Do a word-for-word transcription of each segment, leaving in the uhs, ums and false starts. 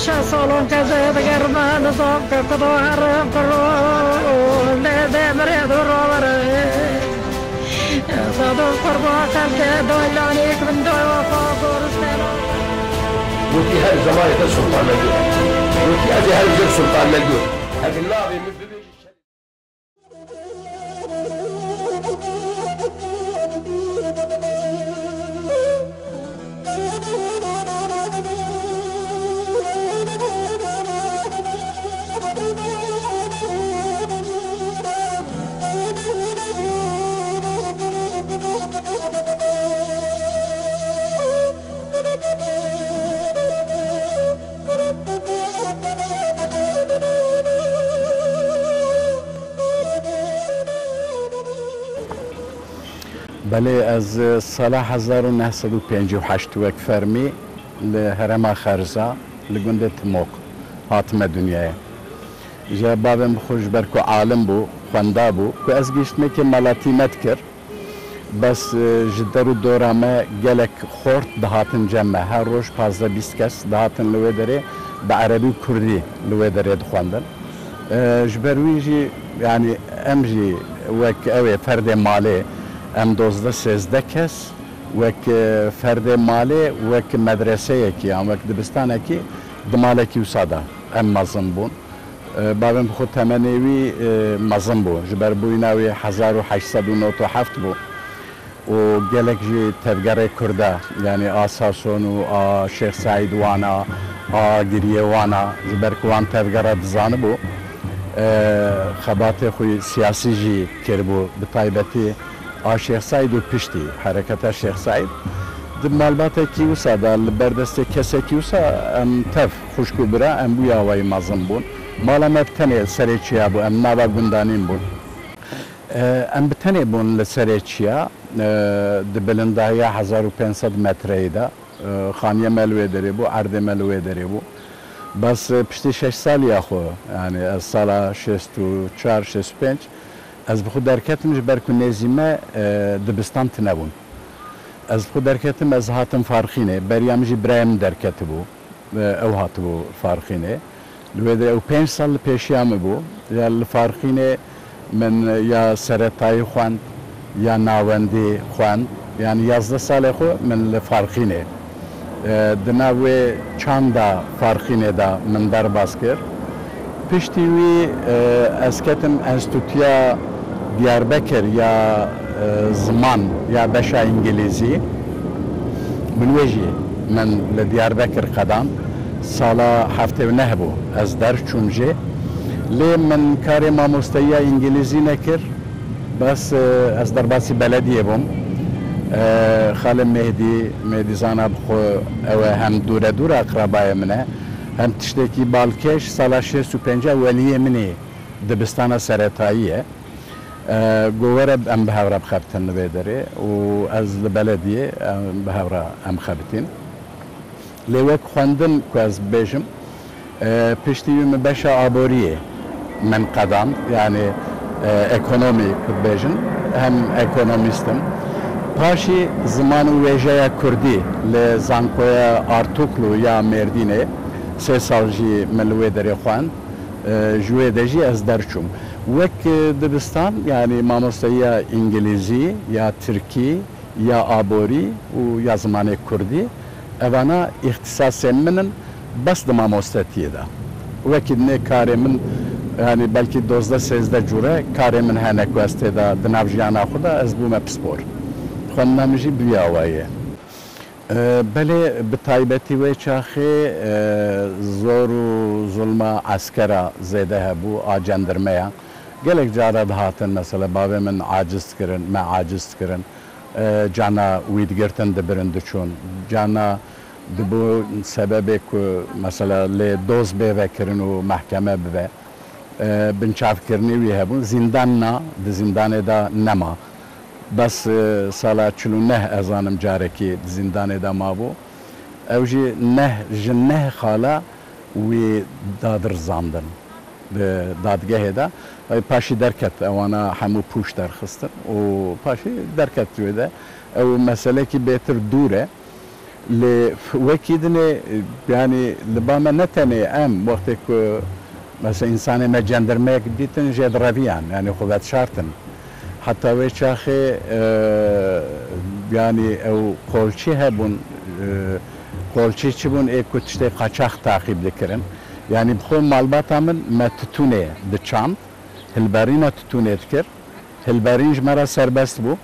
Şeş salon kezê digerme, nizam ke kudo herim kiro, lê dê mirê du ro vere. Zado qurba qelke doylanik min doy wafa goristena. Gotî her zemanê te Sultan Negûr. Gotî ez ê her cem Sultan Negûr. Ev navê min bibêjî. Belê, ez sala hezar û neh sed û pêncî û heşt wek fermî li herêma Xerza, li gundê Timok hatime dinyayê. Ji bavê min xwe ji ber ku alim bû, xwenda bû, ku ez gihiştmekê melatî me dikir. Bes, e, ji der û dora me gelek xort dihatin cem me. Her roj pazdeh bîst kes dihatin li wê derê bi erebî û kurdî li wê derê dixwendin. E, ji ber wî jî, yanî em jî wek ew ê ferdê malê, em dozdeh sêzdeh kes, wek, e, ferdê malê, wek medreseyekî yan wek dibistanekî di malekî wisa de em mezin bûn. E, bavê min bi xwe temenê wî, e, mezin bû. Ji ber bûyîna wî hezar û heşt sed û nod û heft bû. Û gelek jî tevgerê Kurda, yanî a Sason û a Şêx Seîd wan a, a Giriyê wan a, ji ber ku wan tevgera dizanibû, e, xebatê xwe siyasî jî kiribû, bi taybetî a Şêx Seîd û piştî hereketa Şêx Seîd. Di malbatekî wisa de, li ber destê kesekî wisa em tev, xwişk û bira, em wî awayî mezin bûn. Mala me bi tenê li serê çiya bû, em nava gundanîn bûn. E, em bi tenê bûn li serê çiya, e, di bilindahiya hezar û pênc sed metreyê de, e, xaniya me li wê derê bû, erdê me li wê derê bû. Bes, e, piştî şeş saliya xwe, yanî ez sala şêst û çar, şêst û pênc, ez bi xwe derketim, ji ber ku nêzî me, e, dibistan tune bûn. Ez bi xwe derketim, ez hatim Farxînê. Beriya min jî birayê min derketibû. E, ew hatibû Farxînê. Li wê de ew pênc sal li pêşiya min bû. Ya li Farxînê min ya seretayî xwend, ya nawendî xwend. Yanî yazdeh salê xwe min li Farxînê, e, di nav wê çanda Farxînê de min derbas kir. Piştî wî, e, ez ketim Enstîtuya Diyarbekir ya, e, ziman ya beşa îngilîzî. Min wê jî min li Diyarbekir qedand. Sala heftê û neh bû ez derçûm jê. Lê min karê mamosteyiya îngilîzî nekir. Bes, e, ez derbasî belediyê bûm. E, Xalê Mehdî, Mehdî Zana bi xwe ew e, hem dûre dûra eqrebayê min e, hem tiştekî balkêş, sala şêst û pênc weliyê min ê dibistana seretayî ye. E, got, were em bi hev re bixebitin li vê derê û ez li belediyê, em bi hev re em xebitîn. Lê wek xwendin ku ez bibêjim, e, piştî wî min beşa aboriyê min qedand, yanî, e, ekonomî ku dibêjin, hem ekonomîst im. Paşî ziman û wêjeya kurdî li Zankoya Artuklu ya Mêrdînê sê sal jî min li wê derê xwend. E, ji wê de jî ez derçûm. Wek, e, dibistan, yanî mamosteyiya îngilîzî ya tirkî, ya aborî û ya zimanê kurdî, evana îxtîsasên min in, bes di mamostetiyê de. Wekî dinê karê min, yanî belkî dozdeh sêzdeh cure karê min hene ku ez tê de di nav jiyana xwe de ez bûme pispor. Xwendina min jî bi vî awayî ye. E, belê, bi taybetî wê çaxê, e, zor û zulma eskera zêde hebû, a cendirmeya. Gelek cara dihatin, mesela, bavê min aciz dikirin, me aciz dikirin. E, cana wî digirtin, dibirin, diçûn. Cana dibû sebebê ku, mesela, lê doz bê vekirin û mehkeme bibe. E, binçavkirinê wî hebûn. Zîndan na, di zîndanê de nema. Bes, e, sala çil û neh, ez zanim carekî di zîndanê de mabû. Ew jî neh, ji neh xala wî dadirizandin di dadgehê de. Ew paşî derket, ewana hemû pûç derxistin û paşî derket wê de. Ew meselekî bêtir dûr e. Lê wekî dinê, yanî li ba me ne tenê em, wextê ku mesela însanê me cendirmeyek dîtin jê direviyan, yanî xwe vedişartin. Heta wê çaxê, e, yanî ew qolçî hebûn, e, qolçî çi bûn ê ku tiştê qaçax taqîb dikirin. Yanî bi xwe malbata min me titûnê diçand, hilberîna titûnê dikir. Hilberîn ji me re serbest bû.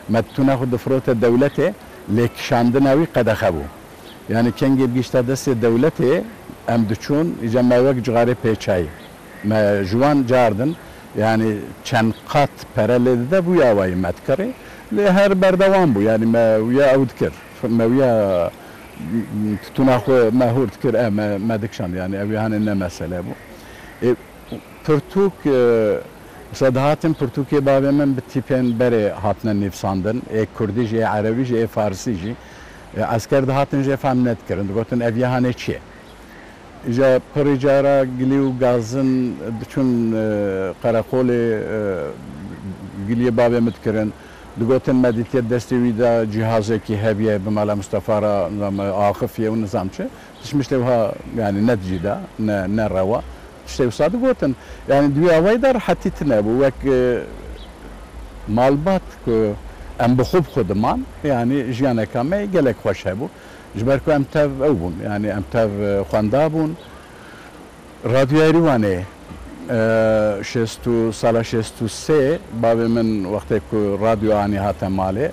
Me titûna xwe difirote dewletê, lê kişandina wî qedexe bû. Yanî kengê gihişta destê dewletê em diçûn, îca me wek cixarê pêçayî. Me ji wan cardin, yanî çend qat pere lê dide, bû ya awayî me dikirî. Lê her berdewam bû, yanî me wiya ew dikir. Me wiya titûna xwe me hûr dikir, e, me, me dikişand, yanî ew ê hanê ne mesele bû. Ê, pirtûk, e, mesela dihatin pirtûkê bavê min bi tîpên berê hatine nivîsandin, ê kurdî jî, ê erebî jî, ê farsî jî. E, esker dihatin jê fehm nedikirin, digotin ev ya hanê çi ye? Îca pirî cara gilî û gazin diçûn, e, qereqolê, e, giliyê bavê min dikirin. Digotin me dîtiye destê wî de cîhazekî hebiye, bi Mela Mistefa re, nizam, axifiye û nizam çi. Tişt miştê wiha, yanî ne di cî de, ne, ne rewa. Tiştê wisa digotin. Yanî di wî awayî de rehetî tune bû. Wek, e, malbat ku em bi xwe bi xwe diman, yanî jiyaneka me gelek xweş hebû. Ji ber ku em tev ew bûn, yanî em tev, e, xwenda bûn. Radyoya Êrîwanê, e, şêst û, sala şêst û sê, bavê min wextê ku radyo anî hate malê,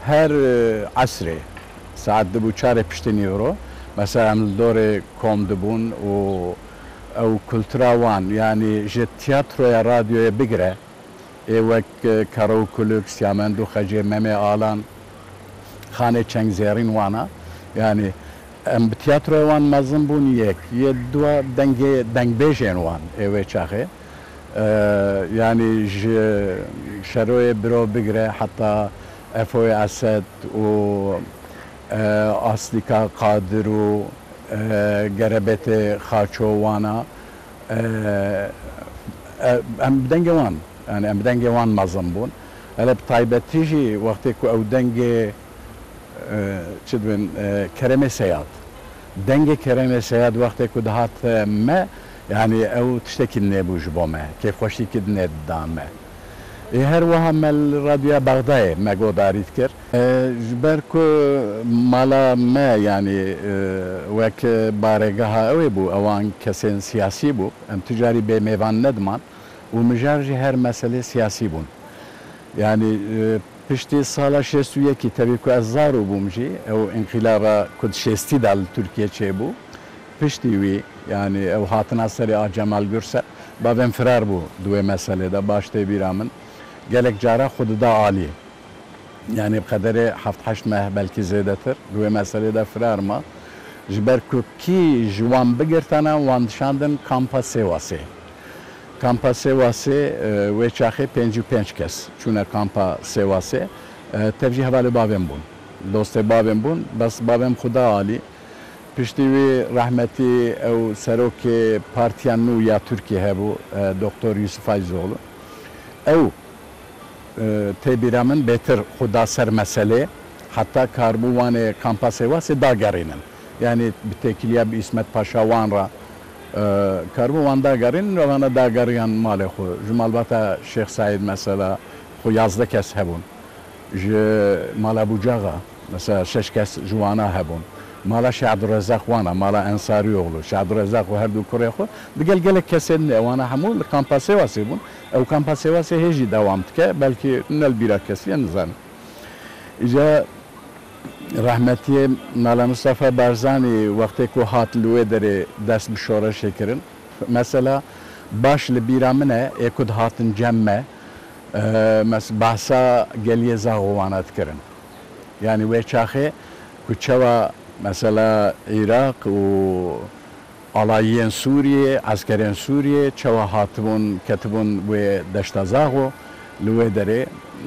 her, e, esrê, saet dibû çarê piştî nîvro, mesela em li dorê kom dibûn û ew kultura wan, yanî ji tiyatroya radyoyê bigire, ê wek, e, Kero û Kuluk, Siyamend û Xecê, Memê Alan, Xanê Çeng Zêrîn wana. Yanî em bi tiyatroya wan mezin bûn yek. Yê dua dengê dengbêjên wan ê wê çaxê. E, yanî ji Şeroyê Biro bigire heta Efoyê Esed û, e, Aslîka Qadir û, e, Gerebetê Xaço wana. E, e, em bi dengê wan, yanî em bi dengê wan mezin bûn. Hele bi taybetî jî wextê ku ew dengê, e, çi dibên, e, Keremê Seyad. Dengê Keremê Seyad wextê ku dihate me, yanî ew tiştekî dinê bû ji bo me, kêfxweşîkî dinê dida me. Ê her wiha me li Radyoya Bexdayê me godarî dikir. E, ji ber ku mala me, yanî, e, wek baregeha ew ê bû, ewan kesên siyasî bû, em tu carî bê mêvan nediman û mijar jî her meselê siyasî bûn. Yanî, e, piştî sala şêst û yekî, tevî ku ez zaro bûm jî, ew înqîlaba ku di şêstî de li Tirkiyê çêbû, piştî wî, yanî ew hatina serê a Cemal Gürsel, bavê min firar bû di wê meselê de, baş tê bîra min. Gelek cara xwe dida alî. Yanî bi qederê heft heşt meh, belkî zêdetir, di wê meselê de firar ma. Ji ber ku kî ji wan bigirtana, wan dişandin kampa Sêwasê. Kampa Sêwasê, e, wê çaxê pêncî û pênc kes çûne kampa Sêwasê. E, tev jî hevalê bavê min bûn. Dostê bavê min bûn, bes bavê min xwe da alî. Piştî wî rehmetî ew serokê Partiya Nû ya Tirkiyê hebû, e, Doktor Yusuf Azizoğlu. Ew, e, tê bîra min bêtir xwe da ser meselê, heta karibû wan ê kampa Sêwasê dagerînin. Yanî bi têkiliya bi Îsmet Paşa wan re, e, karibû wan dagerînin, re vana dageriyan malê xwe. Ji malbata Şêx Seîd mesela xwe yazdeh kes hebûn. Ji mala Bucaxa, mesela şeş kes ji wana hebûn. Mala Şêx Ebdurrezzaq wana, mala Ensarîoğlu, Şêx Ebdurrezzaq û her du kurê xwe, digel gelek kesên, wana hemû li kampa Sêwasê bûn. Ew kampa Sêwasê hê jî dewam dike, belkî ne li bîra kesî ye, nizanim. Îca rehmetiyê Mela Mistefa Barzanî wextê ku hat li wê derê dest bi şoreşê kirin, mesela baş li bîra min e, ê ku dihatin cem me, e, mes-, behsa geliyê Zaxo wana dikirin. Yanî wê çaxê ku çawa mesela Iraq û alayiyên Sûriyê, eskerên Sûriyê çawa hatibûn, ketibûn wê deşta Zaxo, li wê derê,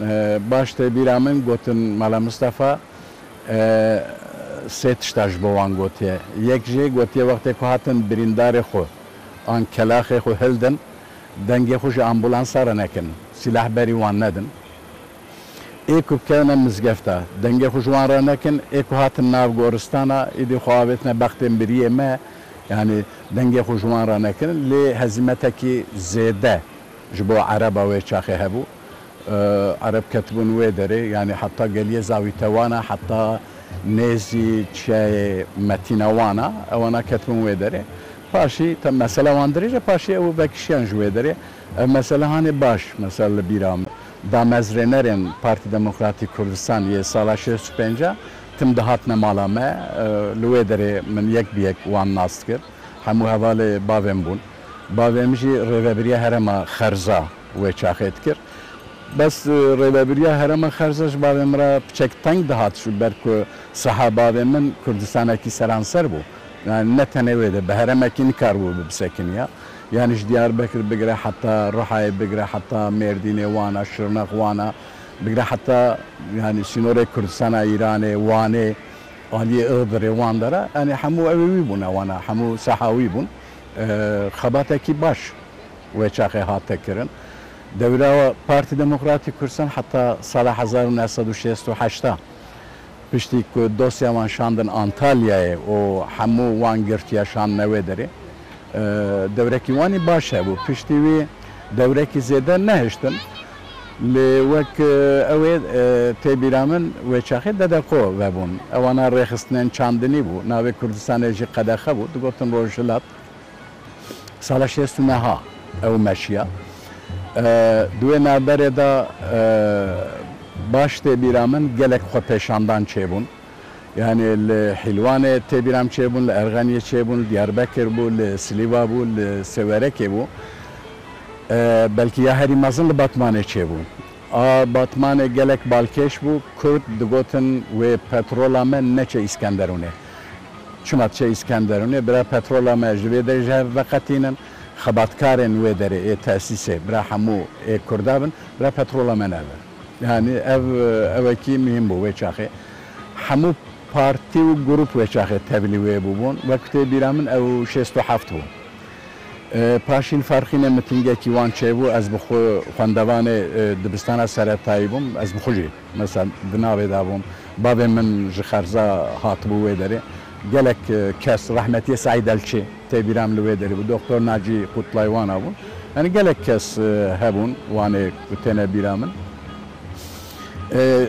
e, baş tê bîra min gotin Mela Mistefa, e, sê tişta ji bo wan gotiye. Yek jê gotiye wextê ku hatin birîndarê xwe an kelaxê xwe hildin, dengê xwe ji ambulansa re nekin, sîlah berî wan nedin. Ê ku bikevine mizgefta, dengê xwe ji wan re nekin, ê ku hatin nav goristana, êdî xwe avêtine bextên biriyê me, yanî dengê xwe ji wan re nekin, lê hezîmetekî zêde ji bo Ereba wê çaxê hebû. Ereb ketibûn wê derê, yanî heta geliyê Zawîtewana, heta nêzî çiyayê Metînewana, ewana ketibûn wê derê. Paşî, te mesela wan dirêj e, paşî ew vekişiyan ji wê derê. Ev mesele hanê baş, mesela li bîra min. Damezrênerên Partî Demokratîk Kurdistan yê sala şêst û pênc a tim dihatine mala me, e, li wê derê min yek bi yek wan nas dikir. Hemû hevalê bavê min bûn. Bavê min jî rêvebiriya herêma Xerza wê çaxê dikir. Bes, e, rêvebiriya herêma Xerza ji bavê min re piçek teng dihat, ji ber ku siha bavê min Kurdistanekî seranser bû. Yani ne tenê wê de, bi herêmekî nikaribû bisekiniya. Yani ji Diyarbekir bigire heta Ruhayê, bigire heta Mêrdînê, Wana, Şirnex, Wana, bigire heta, yani sînorê Kurdistana Îranê, Wanê, aliyê Iğdirê, wan dera. Yani hemû ew ê wî bûn, ewana hemû seha wî bûn. E, xebatekî baş wê çaxê hate kirin. Dewra Partî Demokratîk Kurdistan heta sala hezar û neh sed û şêst û heşt a, piştî ku dosya wan şandin Antalyayê û hemû wan girtiye şandine wê derê, e, dewrekî wanî baş hebû. Piştî wî dewrekî zêde nehiştin. Lê wek, e, ew ê, e, tê bîra min wê çaxê Dedeqo vebûn. Ewana rêxistinên çandinî bû. Navê Kurdistanê jî qedexe bû. Digotin Rojhilat. Sala şêst û neh a ew meşiya. E, di wê navberê de, e, baş tê bîra min gelek xwepêşandan çêbûn. Yani li Hîlwanê tê bîra min çêbûn, li Erxeniyê çêbûn, li Diyarbekir bû, li Silîva bû, li Sêwerekê bû. E, belkî ya herî mezin li Batmanê çêbû. A Batmanê gelek balkêş bû, Kurd digotin wê petrola me neçe Îskenderûnê. Çima diçe Îskenderûnê? Bira petrola me ji vê derê ji hev veqetînin, xebatkarên wê derê ê tesîsê, bira hemû ê Kurda bin, bira petrola me nebe. Yani ev, ewekî muhîm bû wê çaxê. Hemû partî û grup wê çaxê tevlî wê bûbûn. Wek tê bîra min ew şêst û heft bû. E, paşî li Farxînê mitîngekî wan çêbû, ez bi xwe xwendevanê, e, dibistana seretayî bûm, ez bi xwe jî, mesela, di navê de bûm. Bavê min ji Xerza hatibû wê derê. Gelek, e, kes, rehmetiyê Seîd Elçî, tê bîra min li wê derê bû. Doktor Nacî Qutlay wana bûn. Yani gelek kes, e, hebûn, wanê ku têne bîra min. E,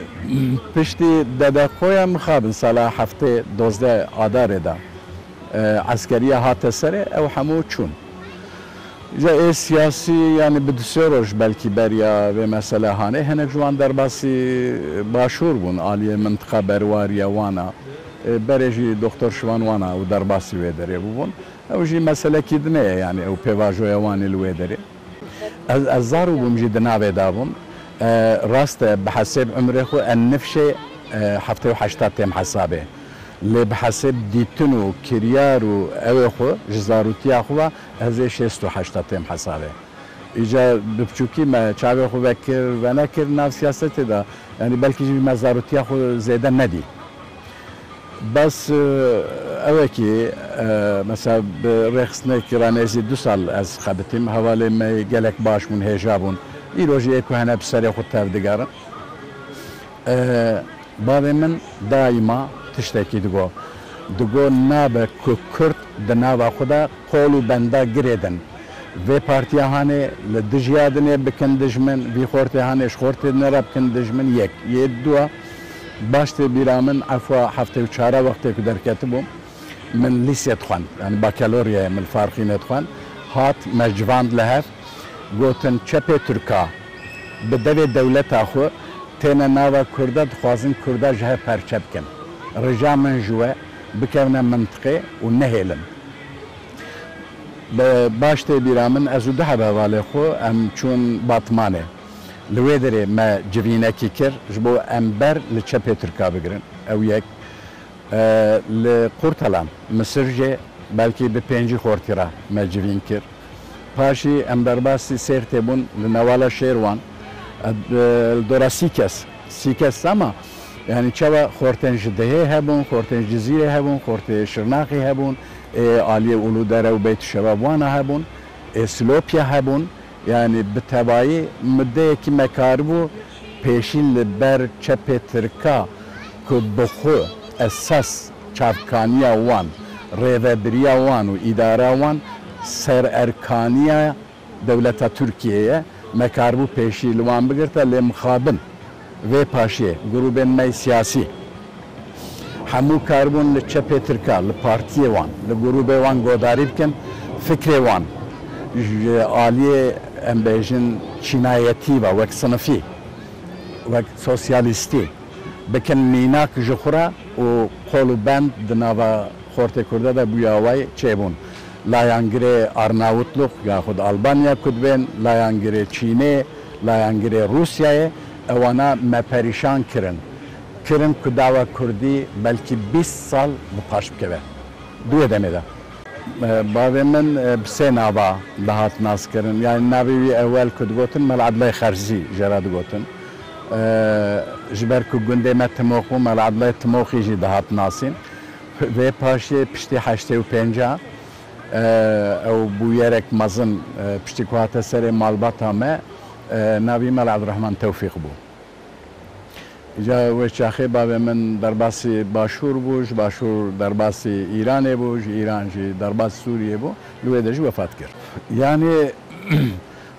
piştî Dedeqoya mixabin sala heftê dozdeh Adarê de, e, eskeriya hate serê, ew hemû çûn. Îca ê siyasî, yani bi du sê roj belkî beriya vê mesele hanê. Hinek ji wan derbasî Başûr bûn, aliyê mintiqa Berwariye, Wana. E, berê jî Doktor Şivan Wana û derbasî wê derê bûbûn. Ew jî meselekî din e, yani ew pêvajoya Wanê li wê derê. Ez, ez zar bûm jî di navê de bûm. E, rast e, bi hesêb umrê xwe en nifşê, e, heftê û heşta têm hesabê. Lê bi hesêb dîtin û kiryar û ewê xwe ji zarûtiya xwe ve ez ê şêst û heşta têm hesabê. Îca bi piçûkî me çavê xwe vekir, venekir nav siyasetê de. Yani belkî jî me zarûtiya xwe zêde nedî. Bes, e, ewekî, e, mesela bi rêxistinekî re nêzî du sal ez xebitîm. Hevalên me gelek baş bûn, hêja bûn. Îro jî ê ku hene bi serê xwe tev digerin. E, bavê min daîma tiştekî digo. Digo nabe ku Kurd di nava xwe de qol û benda girê din. Vê partiya hanê li dijiya dinê bikin dijmin, vî xortê hanê ji xortê dinê re bikin dijmin, yek. Yê dua, baş tê bîra min, efwa heftê û çar a wextê ku derketibûm, min lîsê dixwend, yani bakaloriyayê min li Farxînê dixwend, hat me civand li hev, gotin çepê Tirka bi devê dewleta xwe têne nava Kurda, dixwazin Kurda ji hev perçe bikin. Rêja min ji we, bikevine mintiqê û nehêlin. Bi baş tê bîra min, ez û du heb hevalê xwe em çûn Batmanê. Li wê derê me civînekî kir, ji bo em ber li çepê Tirka bigirin. Ew yek. E, li Qurtalan, Misir jê belkî bi pêncî xortî re me civîn kir. Paşî em derbasî Sêrtê bûn, li Newala Şêrwan, e, li dora sî kes, sî kes ama, yani çawa xortên ji Dihê hebûn, xortên ji Cizîrê hebûn, xortê Şirnaxê hebûn, ê aliyê Uludere û Beytşebab wana hebûn, ê Silopya hebûn. Yani bi tevayî mudeyekî me karibû Pêşî li ber çepê tirka ku bi xwe esas çavkaniya wan, rêvebiriya wan û îdara wan sererkaniya dewleta Tirkiyê ye, me karibû pêşî li wan bigirta, lê mixabin vê paşê grûbên me yê siyasî hemû karibûn li çepê tirka, li partiyê wan, li grûbê wan godarî bikin, fikrê wan ji aliyê, em bêjin, çînayetî ve, wek sinifî, wek sosyalîstî bikin mînak ji xwe re û qol û bend di nava xortê Kurda de bûye awayî çêbûn. Layangirê Arnavutluk yaxud Albanya ku dibên, layangirê Çînê, layangirê Rûsyayê, ewana me perîşan kirin. Kirin ku dava Kurdî belkî bîst sal bi paş bikeve. Di wê demê de. E, bavê min, e, bi sê nava dihat naskirin. Yani navê wî ewel ku digotin Mela Abdulay Xerzî jê re digotin. E, ji ber ku gundê me Timox bû, Mela Abdulay Timoxî jî dihat nasîn. Vê paşê piştî heştê û pênca, e, ew bûyerek mezin, e, piştî ku hate serê malbata me, e, navî Mela Abdurrahman Tewfîq bû. Îca wê çaxê bavê min derbasî Başûr bû, ji Başûr derbasî Îranê bû, ji Îran jî derbasî Sûriyê bû, li wê de jî wefat kir. Yanî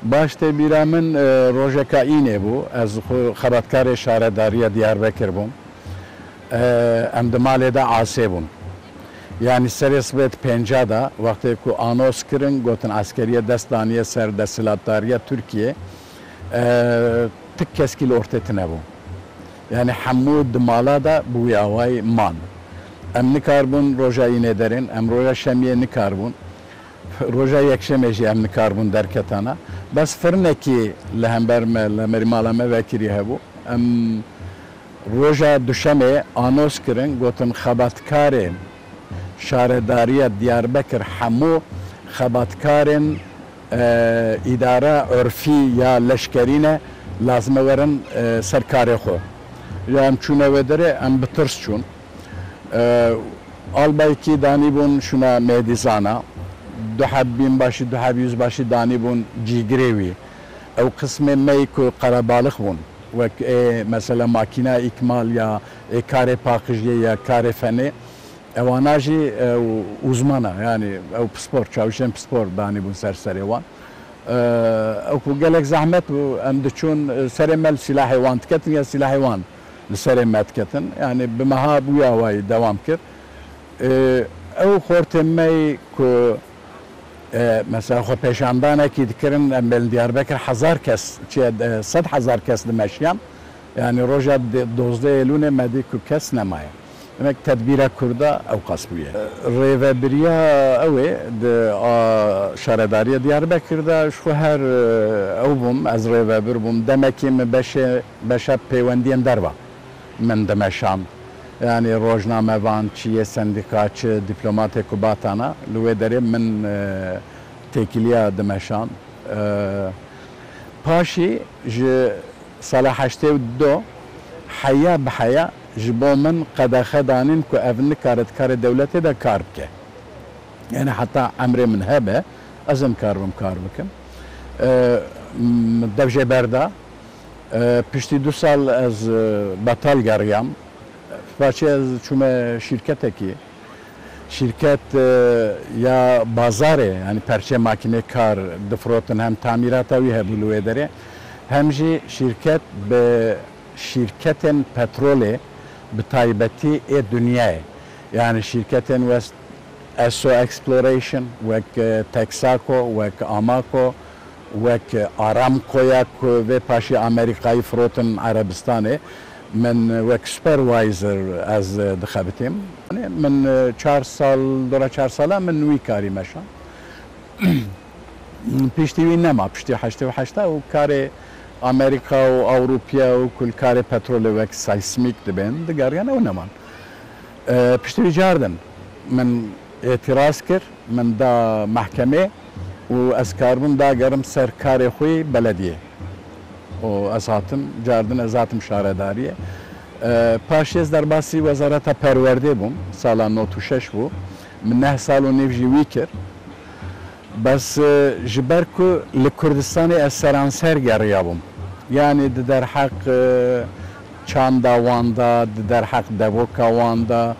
baş tê bîra min, e, rojeka înê bû, ez xwe xebatkarê şaredariya Diyarbekir bûm. E, em di malê de asê bûn. Yanî serê sibê di pênca de, wextê ku anos kirin, gotin eskeriye dest daniye ser desthilatdariya Tirkiyê, e, ti keskî li ortê tine bû. Yanî hemû di mala de bi wî awayî man. Em nikarbûn roja înê derên, em roja şemiyê nikarbûn. Roja yekşemê jî em nikarbûn derketana. Bes firinekî li hember me, li hemberî mala me vekirî hebû. Em roja duşemê anos kirin, gotin xebatkarên şaredariya Diyarbekir hemû xebatkarên, e, îdara urfî ya leşkerî ne, lazim e werin, e, ser karê xwe. Ya em çûne wê derê, em bi tirs çûn. E, albaykî danîbûn şûna Mêdîzana. Du heb bînbaşî, du heb yüzbaşî danîbûn cîgirê wî. Ew qismê me yî ku qerebalix bûn, wek ê mesela makîna îkmal ya ê karê paqijiyê ya karê fenê, ewana jî, e, uzmana, yanî ew pispor, çawişên pispor danîbûn ser serê wan. E, ew ku gelek zehmet bû, em diçûn, e, serê me li sîlahê wan diketin ya sîlahê wan li serê me diketin. Yanî bi meha bûye awayî dewam kir. E, ew xortên me yî ku, e, mesela xwepêşandanekî dikirin, em li Diyarbekir hezar kes, çi, e, sed hezar kes dimeşiyan. Yanî roja de-, dozdeh Êlûnê me dî ku kes nemaye. Demek tedbîra Kurda ewqas bûye. Rêvebiriya ew ê di a şaredariya Diyarbekir de ji xwe her, e, ew bûm, ez rêvebir bûm. Demekî min beşê, beşa pêwendiyên derva min dimeşand. Yanî rojnamevan, çi yê sendîka, çi dîplomatê ku batana, li wê derê min, e, têkiliya dimeşand. E, paşî ji sala heştê û du heya bi heya ji bo min qedexe danîn ku ev nikare di karê dewletê de kar bike. Yanî heta emrê min hebe, ez ê nikaribim kar bikim. E, m-, dev jê berda. E, piştî du sal ez, e, betal geriyam. Paşê ez çûme şîrketekî. Şîrket, e, ya bazarê, yanî perçê makînê kar difirotin, hem tamîrata wî hebû li wê derê, hem jî şîrket bi şîrketên petrolê, bi taybetî ê dinyayê, yanî şîrketên West Esso Exploration, wek, e, Texaco, wek Amoco, wek Aramco ya ku vê paşî Amerîkayî firotin Erebistanê, min wek supervisor ez dixebitîm. Min çar sal, dora çar sala min wî karî meşand. Piştî wî nema, piştî heştê û heşta û karê Amerîka û Ewropiya û ku li karê petrolê wek seysmîk dibên, digeriyan ew neman. E, piştî wî cardin min îtiraz kir, min da mehkemê û ez karibûm dagerim ser karê xwe yê belediyê. Û ez hatim, cardin ez hatim şaredariyê. E, paşê ez derbasî Wezareta Perwerdê bûm, sala nod û şeş bû. Min neh sal û nîv jî wî kir. Bes, e, ji ber ku li Kurdistanê ez seranser geriyabûm. Yanî di derheq, e, çanda wan de, di derheq devoka wan de,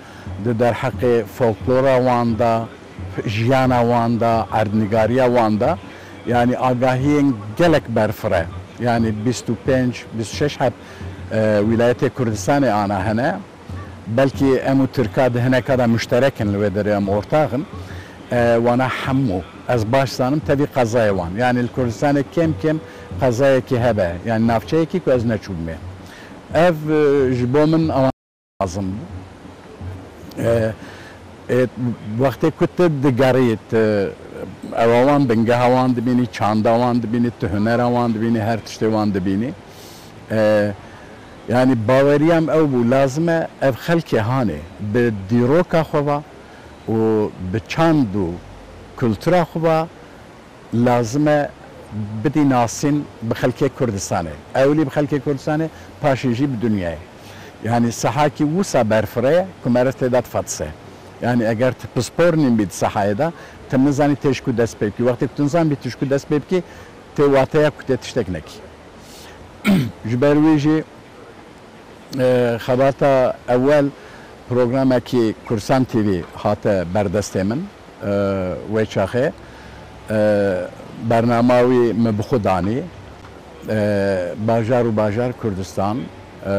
di derheqê folklora wan de, jiyana wan de, erdnîgariya wan de, yanî agahiyên gelek berfireh, yanî bîst û pênc, bîst û şeş heb, e, wîlayetê Kurdistanê ana hene. Belkî em û Tirka di hineka de muşterek in, li wê derê em ortax in. E, wana hemû, ez baş zanim, tevî qezayê wan. Yanî li Kurdistanê kêm kêm qezayekî hebe, yanî navçeyekî ku ez neçûbimê. Ev, e, ji bo min lazim bû. E, e, wextê ku tu digerî, tu ewa wan, bingeha wan dibînî, çanda wan dibînî, tu hunera wan dibînî, her tiştê wan dibînî. E, yanî baweriya min ew bû, lazim e ev xelkê hanê bi dîroka xwe ve û bi çand û kultura xwe ve lazim e bidî nasîn bi xelkê Kurdistanê. Ewilî bi xelkê Kurdistanê, paşê jî bi dinyayê. Yanî sehakî wisa berfireh ye ku meriv tê de difetise. Yanî eger tu pispor nîn bî di sehayê de, tu nizanî tê ji ku dest pê bikî. Wextê ku tu nizan bî tu ji ku dest pê bikî, tê wateya ku tê tiştek nekî. Ji ber wî jî, e, xebata ewel programekî Kursan T V hate berdestê min, e, wê çaxê, e, bernama wî min bi xwe danî, e, Bajar û Bajar Kurdistan, e,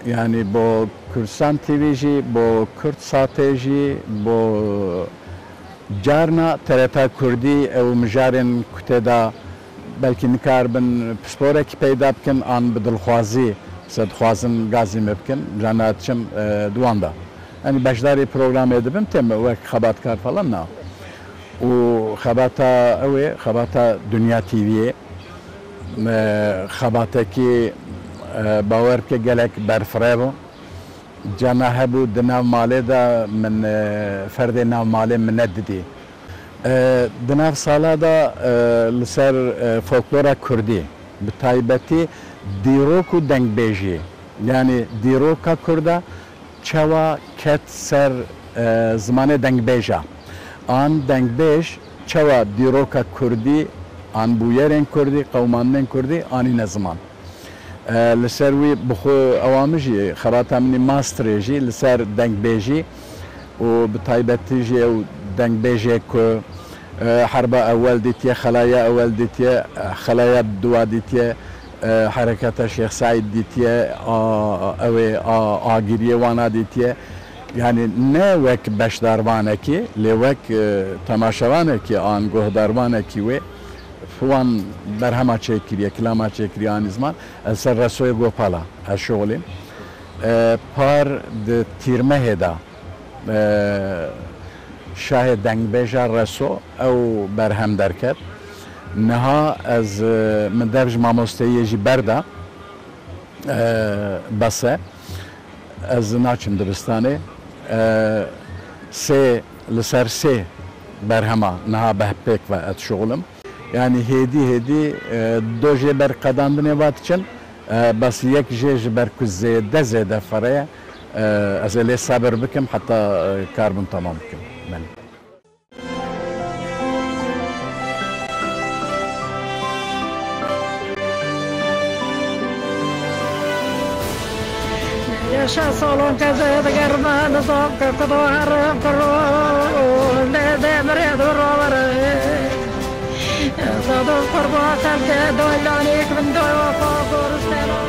yanî bo Kursan T V jî, bo Kurdsatê jî, bo Carna T R T Kurdî ew mijarên ku tê de belkî nikaribin pisporekî peyda bikin an bi dilxwazî, se dixwazin gazî me bikin, carna diçim, e, di wan de. Yanî beşdarî programê dibim, têm wek xebatkar falan na. Û xebata ew ê, xebata Dinya T V'yê, e, xebatekî, e, bawer bike gelek berfireh bû. Carna hebû di nav malê de min, e, ferdê nav malê min nedidî. E, di nav sala de, e, li ser, e, folklora kurdî, bi taybetî dîrok û dengbêjî, yanî dîroka kurda çawa ket ser, e, zimanê dengbêja, an dengbêj çawa dîroka kurdî, an bûyerên kurdî, qewmandinên kurdî anîne ziman. E, li ser wî bi xwe ewa min jî, xebata min ê masterê jî li ser dengbêjî û bi taybetî jî ew dengbêjê ku, e, herba ewel dîtiye, xelaya ewel dîtiye, e, xelaya dua dîtiye, e, hereketa Şêx Seîd dîtiye, a, ew ê, a, agiriyê wana dîtiye. Yanî ne wek beşdarvanekî, lê wek, e, temaşevanekî an guhdarvanekî wê. Wan berhema çêkiriye, kilama çêkiriye anî ziman. Ez ser Resoyê Gopala ez şixulîm. E, par di Tîrmehê de, e, şahê dengbêja Reso ew berhem derket. Niha ez, e, min dev ji mamosteyiyê jî berda, e, bes e. Ez naçim dibistanê. E, sê, li ser sê berhema niha bi hevpêk ve ez dişuxulim. Yanî hêdî hêdî, e, do jê ber qedandinê ve diçin, e, bes yek jê ji ber ku zêde zêde fireh ye, e, ez ê lê sebir bikim heta, e, kar bim temam bikim. Belê. Yaşa salon keze digerme nizam ke kudo herim kuro le de mire duro vere. Sado kurba xelke doylanik bin doyo ko goristelo.